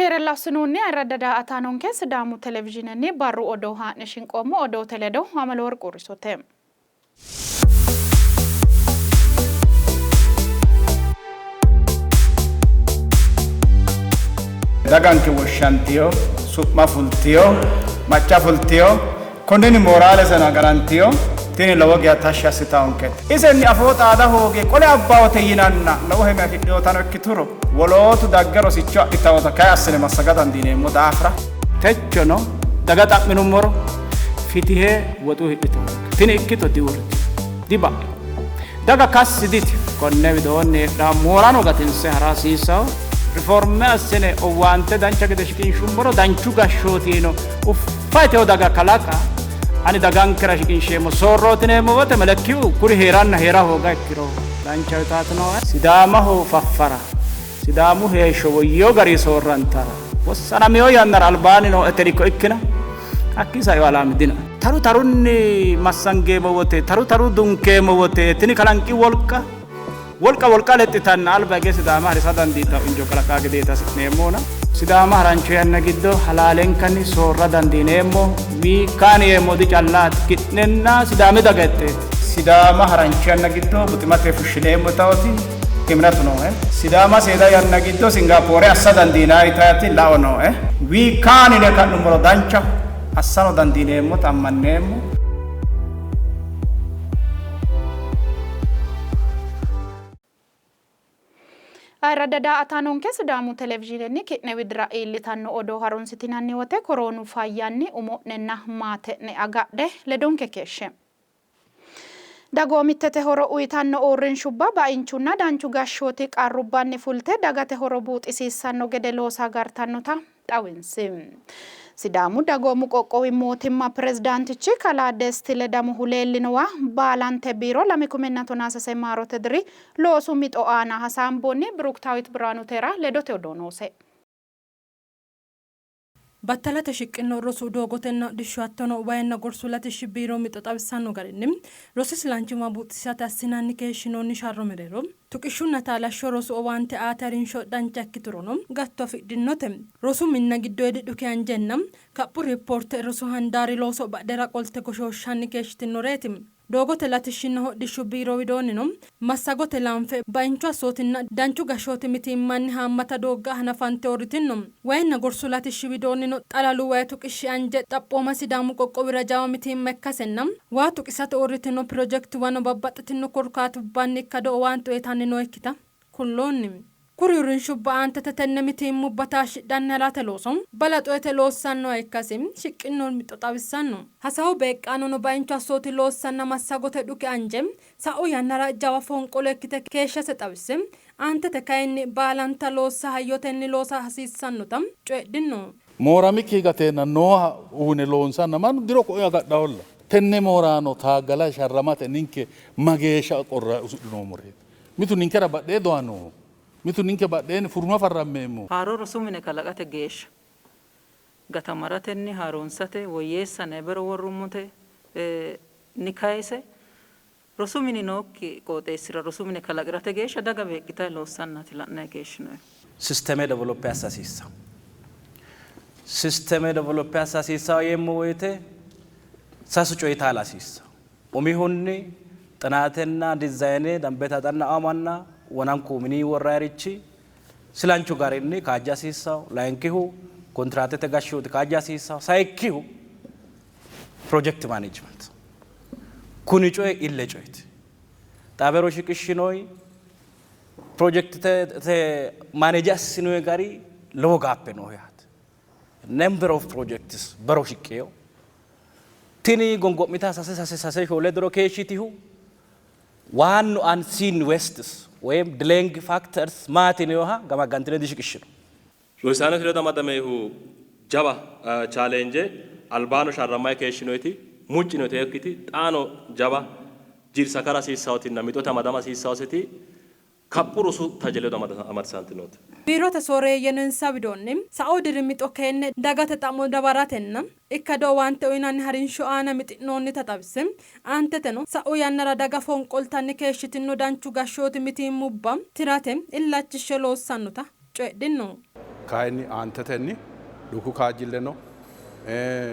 Keerella assinoonni ayirradda daa''ataanonke Sidaamu Televizhiinenni barru odoo haa'ne shinqoommo odoote ledo Amaloworq Uurrisote. Daganke woshshantino, su'ma fultino, macca fultino, Konninni mooraaleseno agarantino, tini lowo geya tashshi assitawonkete. Isenni afoo xaada hooge qole abbawote yinanna lowo heme afidhinotano ikkituro wolootu dagge rosicho adhitawota kayi assine massaga dandiineemmo daafira techono daga xa'minummoro fitihe woxu hidhitawonke. Tini ikkito diuurritino, diba'ino. Daga kassi ditino. Konne widoonni heedhanno moorano gatinse ha'ra hasiissanno. Riforme assine owaante dancha gede shiqinshummoro danchu gashshootino uffa yitino daga kalaqa ani dagankera shiqinsheemmo soorrooti yineemmo wote melekkiu kuri hee'ranna hee'ra hooga ikkiro danchaho yitaati nooe. Sidaamaho faffara, Sidaamu heeshsho woyyino garinni soorrantara wossanamino yannara albaanni nooe telikko ikkina hakkii saino alaami dinoe. Taru tarunni massangeemmo wote, taru taru dunkeemmo wote tini kalanqi wolqa wolqa wolqa lexxitanna alba hige Sidaama harisa dandiitanno injo kalaqa gedeeti hasi'neemmohuna. Sidaama harancho yanna giddo halaalenkanni soorra dandiineemmo. We can yeemmo dicallaati, ki'nenna Sidaami daga itteeti. Sidaama harancho yanna giddo buximate fushshineemmo yitaoti iminatu nooe. Sidaama seeda yanna giddo Singapoore assa dandiinanni yitaati lao nooe. We can yine ka'nummoro danchaho, assano dandiineemmota ammanneemmo. Ayirradda daa''ataanonke Sidaamu Televizhiinenni ki'ne widira iillitanno odoo harunsitinanni wote koroonu fayyanni umo'nenna maate'ne agadhe ledonke keeshshe. Dagoomittete horo uyitanno uurrinshubba bainchunna danchu gashshooti qarrubbanni fulte dagate horo buuxisiissanno gede loosa agartannota xawinsi. Sidaamu dagoomu qoqqowi mootimma pirezidaantichi kalaa Desti Ledamohu leellinowa baalante biiro 2013 maarote diri loosu mixo aana hasaamboonni. Biruktaawit Birhaanutera ledote odoo noose. Battalate shiqqino rosu, doogotenna hodhishshu hattono wayinna gorsu latishshi biiro mixo xawissanno garinni, rosu isilanchimma buuxisiisate assinanni keeshshinoonni sharro mereero tuqishshunna taalashsho rosu owaante aate harinsho dancha ikkiturono gatto afidhinote. Rosu minna giddoyidi dhuki anjenna kaphu riippoorte rosu handaari looso badhera qolte goshooshshanni keeshshitinnoreeti. Doogote latishshinna hodhishshu biiro widoonnino massagote laanfe, bainchu assootinna danchu gashshooti mitiimmanni haammata doogga hanafante uurritinno. Wayinna gorsu latishshi widoonnino xalalu way tuqishshi anje xaphooma Sidaamu qoqqowira jawa mitiimma ikkasenna waa tuqisate uurritino pirojektuwano babbaxxitino korkaatubbanni ikkado owaante uytanni nookkita kulloonni. Kuri uurrinshubba aantete tenne mitiimmubba taashshidhanni harate looso balaxote loossannoha ikkasi shiqqino mixo xawissanno. Hasaawu beeqqaanono bainchu assooti loossanna massagote dhuki anje sa'u yannara jawa fonqolo ikkite keeshshase xawisse, aantete kayinni baalanta loossa hayyotenni loosa hasiissannota coyidhino. Mooramikki gateenna nooha uyne loonsanna mannu diro ko'e agadhaholla. Tenne mooraano taaggala sharramate ninke mageeshsha qorra usudhinoommoreeti. Mitu ninkera badhee dowannoho, mitu ninke badheenni furma farrammeemmo. Haaro rosu mine kalaqate geeshsha gatamaratenni haaroonsate woyyeessanna bero worrummote ni kayise rosu mini nookki qooxeessira rosu mine kalaqi'rate geeshsha daga beeqqitanni loossannaati la'nanni keeshshinoonnihu. Sisteme develope assa hasiissanno. Sisteme develope assa hasiissanno yeemmo woyte sasu coyi taala hasiissanno. Umihunni, xinaatenna dizayine dambete axanna'amanna wonanku mini worrayirichi silanchu garinni kaajja hasiissanno. Layinkihu, kontiraatete gashshooti kaajja hasiissanno. Sayikkihu, project management. Kuni coyi ille coyeti. Xa bero shiqishshinoyi projektete manage assinoyi gari lowo gaappe nooho yaate. Number of projects bero shiqqeyo. Tini gongo'mita sase sase sase shoole diro keeshshitihu waannu unseen wastes woyim delaying factors maati yininoha gamaggantine dishiqishshino. Rosiisaanote ledo amadaminohu jawa challenge albaano sharrammanni keeshshinoyiti mucci yitinokkiti xaano jawa jirsa kara hasiissannotinna mixote amadama hasiissannoseti Kaphu rosu taje ledo amadisantinote. Biirote sooreeyyeno insa widoonni, sa'u diri mixo keenne dagate xa'mo dawaratenna ikkado owaante uynanni harinsho aana mixi'noonnita xawisse, aanteteno sa'u yannara daga fonqoltanni keeshshitinno danchu gashshooti mitiimmubba tirate illachishshe loossannota coyidhinno. Kayinni aantetenni dhuku kaajjille no,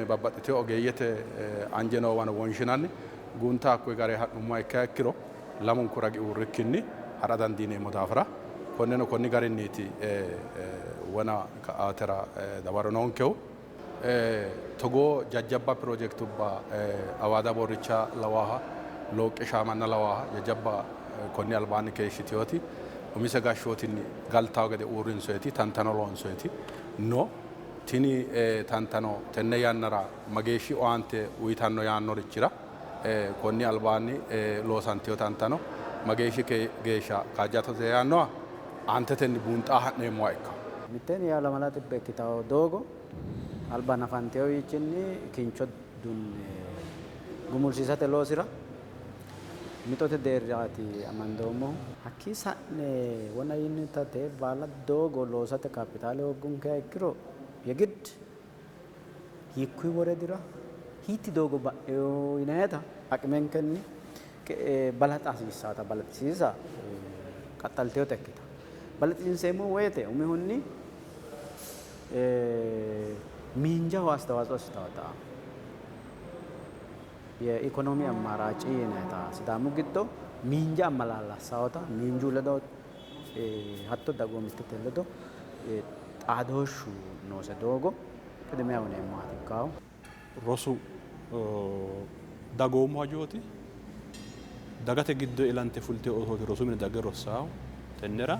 babbaxxitino ogeeyyete anje noowano wonshinanni guunta hakkuyi garinni ha'nummoha ikkiha ikkiro lamunku ragi uurrikkinni ha'ra dandiineemmo daafira konneno konni garinniiti wona ka'aatera dawaro noonkehu. Togoo jajjabba pirojekitubba Awaada Borricha lawaaha, Looqqe Shaamanna lawaaha jajjabba konni albaanni keeshshitinoti umise gashshootinni galtawo gede uurrinsoyiti tantano loonsoyiti no. Tini tantano tenne yannara mageeshshi owaante uyitanno yaannorichira konni albaanni loosantino tantano mageeshshi geeshsha kaajjatote yaannoha aantetenni buunxaa ha'neemmoha ikkanno. Mitteenni yawo lamala xibbe ikkitanno doogo alba hanafantewowiichinni kincho dunne gumulsiisate loosira mixote deerraati amandoommohu. Hakkii sa'ne wona yinita tee baala doogo loosate kaapitaale hooggunkeha ikkiro yegidd hiikkuyi woradira hiitti doogo ba'ino yinayita aqimenkenni balaxa hasiissaata balaxisiisa qaxxaltinota ikkitanno. Balaxisiinseemmo woyte umihunni miinjaho astawaatsኦ assitaata የኢኮኖሚ አማራጭ yinayita Sidaamu giddo miinja ammalaalassaawota miinju ledo hatto dagoomittete ledo xaadooshshu noose doogo qidimiya uyineemmohaati ikkawo. Rosu dagoomu hajooti. Dagate giddo ilante fulte oosooti rosu mine dagge rossaahu. Tennera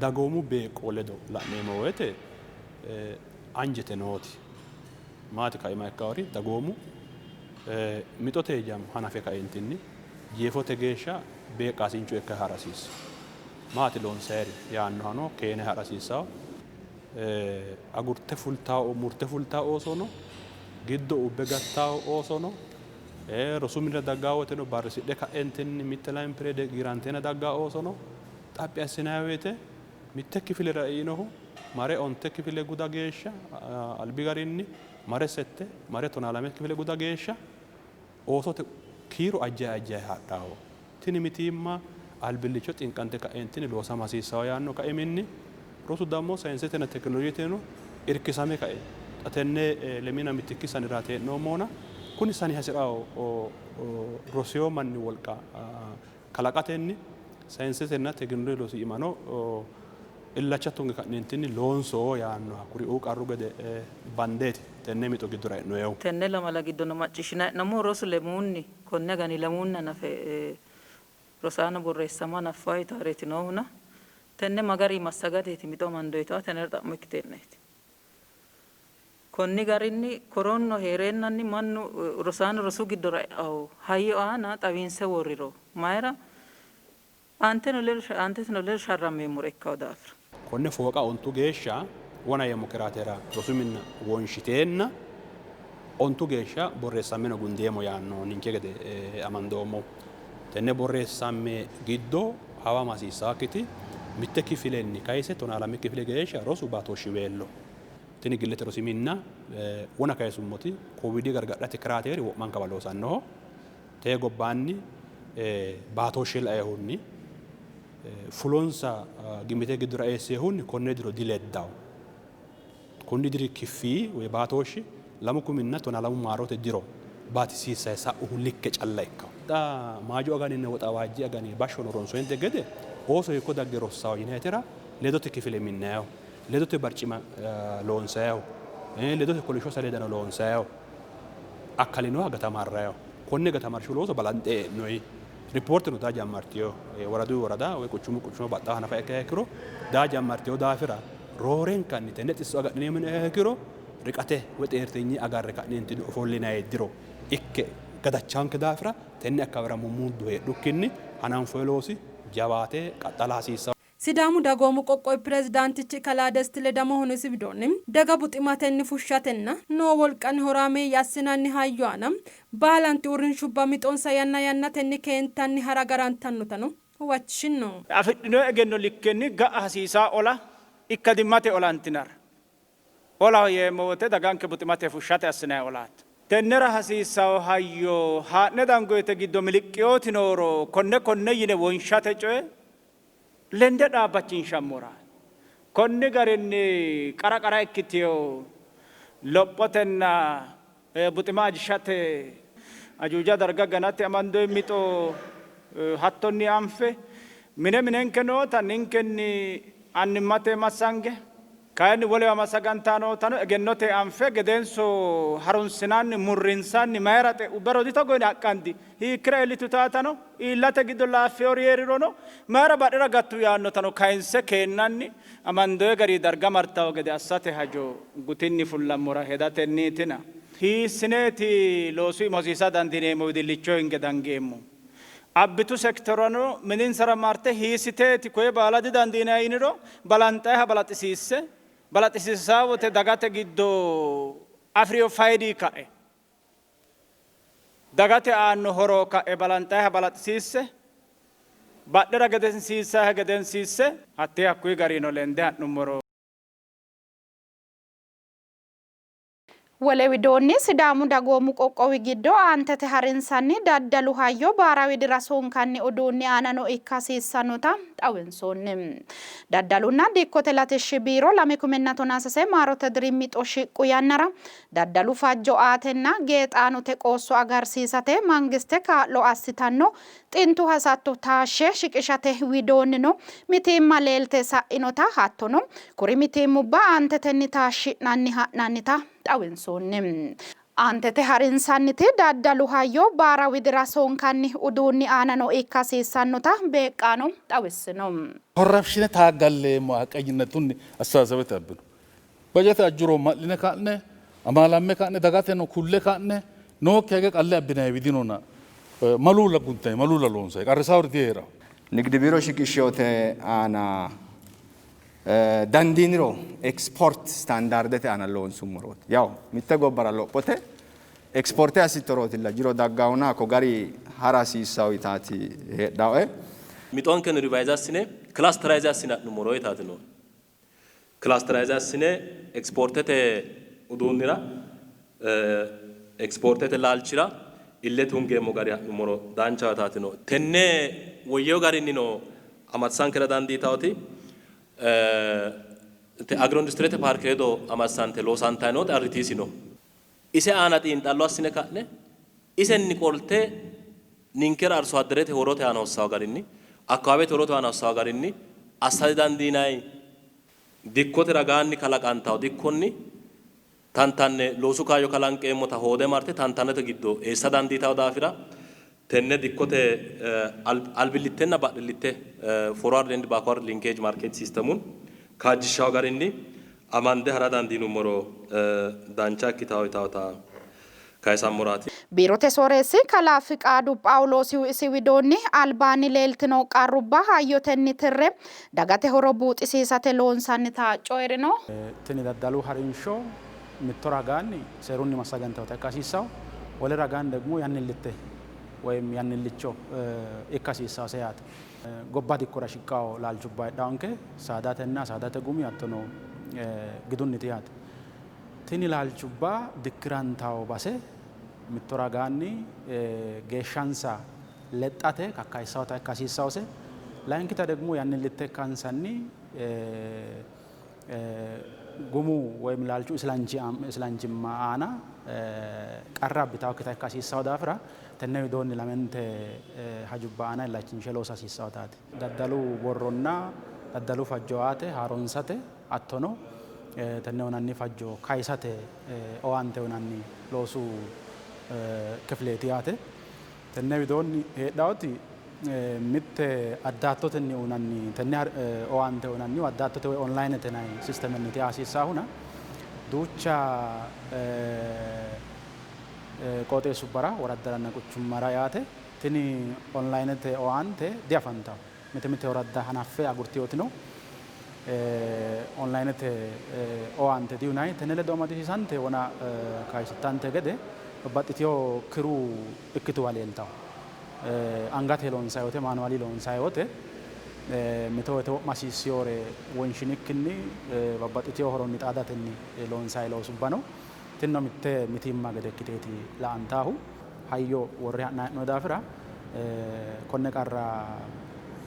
dagoomu beeqqo ledo la'neemmo woyte anjete nooti. Maati kaima ikkaori dagoomu mixote jam hanafe kaentinni jeefote geeshsha beeqqaasincho ikke ha'ra hasiissa. Maati loonsayiri yaannohano keene ha'ra hasiissawo. Agurte fultawo murte fultawo ooso no, giddo ubbe gattawo ooso no, rosu minira daggaa woteno barrisidhe ka'entinni mitte layinki pireede giiranteena daggaa ooso no. Xaphi assinanni woyte mitte kifilera einohu mare onte kifile guda geeshsha albi garinni mare sette mare tonaa lame kifile guda geeshsha oosote kiiro ajjayi ajjayi hadhawo. Tini mitiimma albillicho xinqante ka'entinni loosama hasiissawo yaanno kaiminni rosu dammo sayinsetenna tekinoloojeteno irkisame kae xa tenne lemina mittikki saniraati hee'noommohuna kuni sani hasi'rawo rosiyo manni wolqa kalaqatenni sayinsetenna tekinolooje rosi iimano illacha tunge ka'neentinni loonso yaannoha kuriuu qarru gede bandeeti tenne mixo giddora e'noyehu. Tenne lamala giddono macciishshinanni hee'noommohu rosu lemuunni konne agani lemuunni hanafe rosaano borreessama hanaffanno yitaareeti noohuna tenne ma garinni massagateeti mixo amandoonni yitawo tenera xa'mo ikkiteennaati. Konni garinni koronno hee'reennanni mannu rosaano rosu giddora e'anno hayyo aana xawinse worriro mayra aanteteno ledo sharrammeemmore ikkawo daafira. Konne fooqa ontu geeshsha wona yeemmo kiraatera rosu minna wonshiteenna ontu geeshsha borreessammeno gundeemmo yaanno ninke gede amandoommo. Tenne borreessamme giddo hawama hasiissaakkiti mitte kifilenni kayise tonaa lame kifile geeshsha rosu baatooshshiweello. Tini gillete rosi minna wona kayisummoti kowiidi gargadhate kiraateeri wo'mankawa loosannoho. Tee gobbaanni baatooshshe laehunni fulonsa gimmite giddora eessehunni konne diro dileddawo. Konni diri kiffii woy baatooshshi lamu kuminna tonaa lamu maarote diro baatisiissayi sa'uhu likke calla ikkawo. Xa maajo aganinna woxawaajje agani bashshono ronsoyinte gede ooso hiikko dagge rossawo yinayitera ledote kifile minnayiho, ledote barcima loonsayiho, ledote kolishsho saleedano loonsayiho, akkalinoha gatamarrayiho. Konne gatamarshu looso balanxe e'noyi. Ripoorteno daa jammartiyo woradu worada woy quchumu quchuma baxxawo hanafa ikkiha ikkiro daa jammartiyo daafira roorenkanni tenne xisso agadhineemmo yiniha ikkiro riqate woy xeertinye agarre ka'neentinni ofollinayi diro ikke gadachanke daafira tenne akkawira mummuuddu heedhukkinni hananfoyi loosi jawaate qaxxala hasiissanno. Sidaamu Dagoomu Qoqqowi Pirezidaantichi Kalaa Desti Ledamohuno isi widoonni, daga buximatenni fushshatenna noo wolqanni horaameeyye assinanni hayyo aana baalanti uurrinshubba mixonsa yanna yannatenni keentanni hara agarantannotano huwachishinno. Afidhino egenno likkenni ga'a hasiisaa ola ikkadimmate olantinara. Olaho yeemmo wote daganke buximate fushshate assinanni olaati. Tennera hasiissanno hayyo haa'ne dangote giddo miliqqiyoti nooro konne konne yine wonshate coye lende dhaabbachinshammoraati. Konni garinni qara qara ikkitino lophotenna buxima ajishate ajuuja darga ganate amandoonni mixo hattonni anfe mine minenke noota ninkenni annimmate massange kayinni wolewa massagantaa nootano egennote anfe gedenso harunsinanni murrinsanni mayra xe'u bero ditogo yine haqqandi hiikkira iillitu taatano iillate giddo laaffeori hee'rirono mayra badhera gattu yaannotano kayinse keennanni amandoye gari darga martawo gede assate hajo gutinni fullammora hedatenniitina. Hiissineeti loosu iima hosiisa dandiineemmo wedillicho hinge dangeemmo. Abbitu sekiterano mininsara marte hiissiteeti koye baala didandiinanni yiniro balanxayiha balaxisiisse balaxisiisaa wote dagate giddo afi'rino faydi ka'e dagate aanno horo ka'e balanxayiha balaxisiisse badhera gedensiissayiha gedensiisse hattee hakkuyi garino lende ha'nummoro. Wole widoonni Sidaamu dagoomu qoqqowi giddo aantete harinsanni daddalu hayyo baara widira sonkanni uduunni aanano ikka hasiissannota xawinsoonni. Daddalunna dikkote latishshi biiro 2013 maarote diri mixo shiqqu yannara daddalu fajjo aatenna geexaanote qoosso agarsiisate mangiste kaa'lo assitanno xintu hasatto taashshe shiqishate widoonnino mitiimma leelte sa'inota hattono kuri mitiimmubba aantetenni taashshi'nanni ha'nannita xawinsoonni. Aantete harinsanniti daddalu hayyo baara widira sonkanni uduunni aanano ikka hasiissannota beeqqaano xawissino. Korrapshine taaggalleemmo haqqenyinnetunni astasasebete abbino. Bajete ajjuro ma'line ka'ne amaalamme ka'ne dagateno kulle ka'ne nookki hage qalle abbinanni widinona maluulla guntanni maluulla loonsanni qarrisaawori dihee'ranno. ንግድ ቢሮ shiqishshote aana dandiiniro export standardete aana loonsummorooti. Yaw mitte gobbara lophote exporte assittorootilla jiro daggaahuna ko gari hara hasiissawo yitaati heedhaoe. Mixonkeno revise assine clusterize assine ha'nummoro yitaati nooe. Clusterize assine exportete uduunnira exportete laalchira ille tungeemmo gari ha'nummoro danchaho yitaati nooe. Tenne woyyewo garinnino amadisiisankera dandiitawoti agro industirete paarke ledo amadisante loosantayi nooti RTC no. Ise aana xiinxallo assine ka'ne isenni qolte ninkera arso adderete horote aana hossawo garinni akkawaawete horote aana hossawo garinni assa didandiinanni. Dikkote ragaanni kalaqantawo dikkonni tantanne loosu kaayyo kalanqeemmota hoode marte tantanote giddo eessa dandiitawo daafira tenne dikkote albilittenna badhillitte forward and backward linkage market systemun kaajjishshawo garinni amande hara dandiinummoro dancha ikkitawo yitawota kayisammoraati. Biirote sooreessi kalaa Fiqaadu Phaawuloosihu isi widoonni, albaanni leeltino qarrubba hayyotenni tirre dagate horo buuxisiisate loonsannita coyi'rino. Tini daddalu harinsho mitto ragaanni seerunni massagantinota ikka hasiissanno, wole ragaanni ደግሞ yannillitte woyim yannillicho ikka hasiissase yaate. Gobba dikkora shiqqawo laalchubba heedhawonke saadatenna saadate gumi hattono gidunniti yaate. Tini laalchubba dikkirantawo base mitto ragaanni geeshshansa lexxate kakkayissawota ikka hasiissawose, layinkita ደግሞ yannillitte ikkansanni gumu woyim laalchu islanchimma aana qarra abbitawokkita ikka hasiissawo daafira tenne widoonni lamente hajubba aana illachinshe loosa hasiissawotaati. Daddalu borronna daddalu fajjo aate haaronsate hattono tenne uyinanni fajjo kayisate owaante uyinanni loosu kifileeti yaate. Tenne widoonni heedhawoti mitte addaattotenni uyinanni tenne owaante uyinannihu addaattote woy onlinete yinanni sistemenniti hasiissahuna duucha qooxeessubbara woraddaranna quchummara yaate tini onlinete owaante diafantawo. Mite mite woradda hanaffe agurtiyotino onlinete owaante diuyinanni. Tenne ledo amadisiisante wona kayisittante gede babbaxxitewo kiru ikkituwa leeltawo. Angate loonsayi wote manually loonsayi wote mito wote wo'ma hasiissiyore wonshinikkinni babbaxxitewo horonni xaadatenni loonsayi loosubba no. Tinino mitte mitiimma gede ikkiteeti la'antaahu. Hayyo worre ha'nayi hee'noonni daafira konne qarra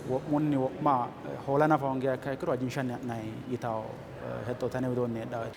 Wo'munni wo'ma hoola nafa hoongiha ikkiha ikkiro ajinshanni ha'nanni yitawo hexxo tene widoonni heedhawo.